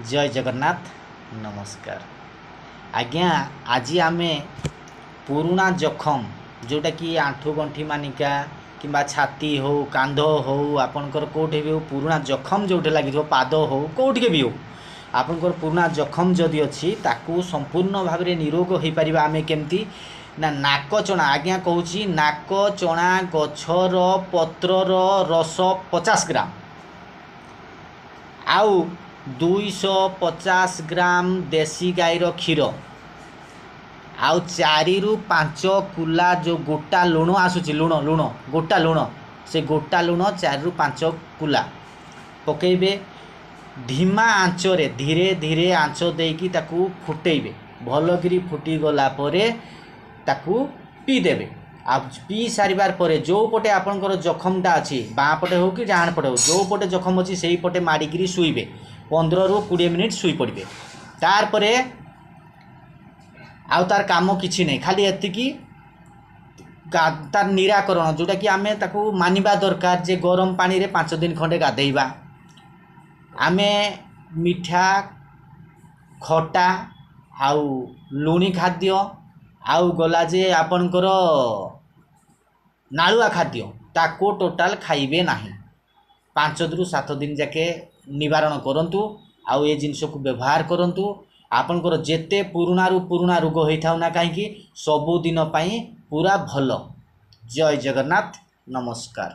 ଜୟ ଜଗନ୍ନାଥ, ନମସ୍କାର ଆଜ୍ଞା। ଆଜି ଆମେ ପୁରୁଣା ଜଖମ, ଯେଉଁଟାକି ଆଣ୍ଠୁ ଗଣ୍ଠି ମାନିକା କିମ୍ବା ଛାତି ହେଉ, କାନ୍ଧ ହେଉ, ଆପଣଙ୍କର କେଉଁଠି ବି ହେଉ, ପୁରୁଣା ଜଖମ ଯେଉଁଠି ଲାଗିଥିବ, ପାଦ ହେଉ, କେଉଁଠିକି ବି ହେଉ, ଆପଣଙ୍କର ପୁରୁଣା ଜଖମ ଯଦି ଅଛି, ତାକୁ ସମ୍ପୂର୍ଣ୍ଣ ଭାବରେ ନିରୋଗ ହୋଇପାରିବା ଆମେ କେମିତି ନା ନାକଚଣା ଆଜ୍ଞା କହୁଛି। ନାକଚଣା ଗଛର ପତ୍ରର ରସ 50 ଗ୍ରାମ ଆଉ 250 ଗ୍ରାମ ଦେଶୀ ଗାଈର କ୍ଷୀର ଆଉ 4ରୁ 5 କୁଲା ଯେଉଁ ଗୋଟା ଲୁଣ ଆସୁଛି, ଲୁଣ ଲୁଣ ଗୋଟା ଲୁଣ, ସେ ଗୋଟା ଲୁଣ 4ରୁ 5 କୁଲା ପକାଇବେ। ଧୀମା ଆଞ୍ଚରେ ଧୀରେ ଧୀରେ ଆଞ୍ଚ ଦେଇକି ତାକୁ ଫୁଟେଇବେ। ଭଲକିରି ଫୁଟିଗଲା ପରେ ତାକୁ ପିଇଦେବେ। ଆଉ ପିଇ ସାରିବାର ପରେ ଯେଉଁ ପଟେ ଆପଣଙ୍କର ଜଖମଟା ଅଛି, ବାଁ ପଟେ ହେଉ କି ଡାହାଣ ପଟେ ହେଉ, ଯେଉଁ ପଟେ ଜଖମ ଅଛି ସେଇ ପଟେ ମାଡ଼ିକିରି ଶୋଇବେ। 15ରୁ 20 ମିନିଟ୍ ଶୋଇପଡ଼ିବେ। ତାପରେ ଆଉ ତାର କାମ କିଛି ନାହିଁ, ଖାଲି ଏତିକି ତାର ନିରାକରଣ, ଯେଉଁଟାକି ଆମେ ତାକୁ ମାନିବା ଦରକାର ଯେ ଗରମ ପାଣିରେ 5 ଦିନ ଖଣ୍ଡେ ଗାଧେଇବା। ଆମେ ମିଠା, ଖଟା ଆଉ ଲୁଣି ଖାଦ୍ୟ ଆଉ ଗଲା ଯେ ଆପଣଙ୍କର ନାଳୁଆ ଖାଦ୍ୟ, ତାକୁ ଟୋଟାଲ୍ ଖାଇବେ ନାହିଁ। 5ରୁ 7 ଦିନ ଯାକେ ନିବାରଣ କରନ୍ତୁ ଆଉ ଏ ଜିନିଷକୁ ବ୍ୟବହାର କରନ୍ତୁ। ଆପଣଙ୍କର ଯେତେ ପୁରୁଣାରୁ ପୁରୁଣା ରୋଗ ହେଇଥାଉ ନା କାହିଁକି, ସବୁଦିନ ପାଇଁ ପୁରା ଭଲ। ଜୟ ଜଗନ୍ନାଥ, ନମସ୍କାର।